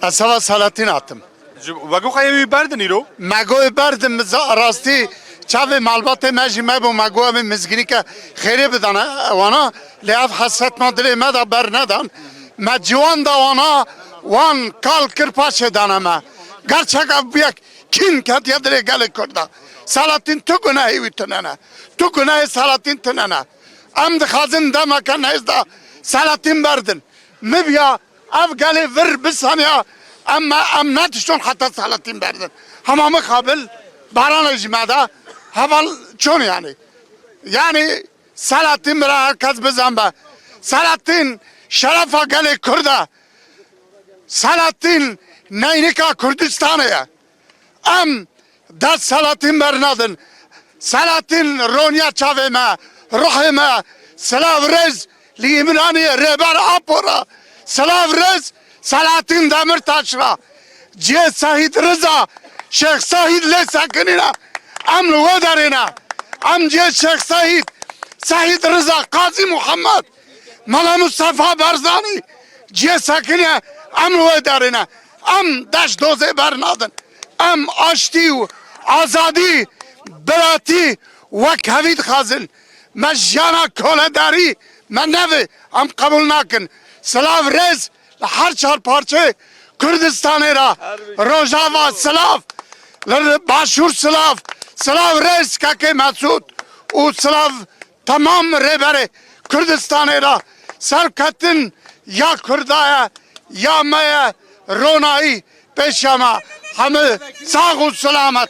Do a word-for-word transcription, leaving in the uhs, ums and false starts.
Ez heva Selahattin hatim. Ji we got xeyê wî berdin îro? Me got berdin, mi za rastî çavê malbatê me jî me bû, me got em ê mizgînîke xêrê bidane wana. Lê ev hesret ma dilê me de bernedan. Me ciwan da wana, wan kal kir paşê dane me. Gerçek ev bûyek kîn ketiye dilê gelê Kurda. Selahattin tu gunehê wî tunene. Tu gunehê Selahattin tunene. Em dixwazin demeke nêz de Selahattin berdin. Mibiya ev gelê vir bisaniya em, em netişton heta Selahattin berdin. Hema mixabil barana ji me de heval çon yani. Yani Selahattin bira herkes bizan be. Selahattin şerefa gelê Kurda. Selahattin neynika Kurdistanê ye. Em dest Selahattin bernadin. Selahattin roniya çavê me, ruhê me. Silav rêz li Îmranî Rêber Apo re. Silav rêz Selahattin Demirtaş re. Cihê Sehîd Riza, Şêx Sehîd lê sekinîne. Em li wê derê ne. Em cihê Şêx Sehîd, Sehîd Riza, Qazî Muhammed, Mela Mustafa Barzanî, cihê sekine, em li wê derê ne. Em deş dozê bernadin. Em aştî û azadî, biratî, wekhevî dixwazin. Me jiyana koledarî me nevê, em qebûl nakin. Silav rêz li her çar parçeyê Kurdistanê re. Rojava silav, li Başûr silav, silav rêz Kekê Mesûd û silav temam rêberê Kurdistanê re. Serketin ya Kurda ye, ya me ye, ronayî pêşiya me. Hemî sax û selamet.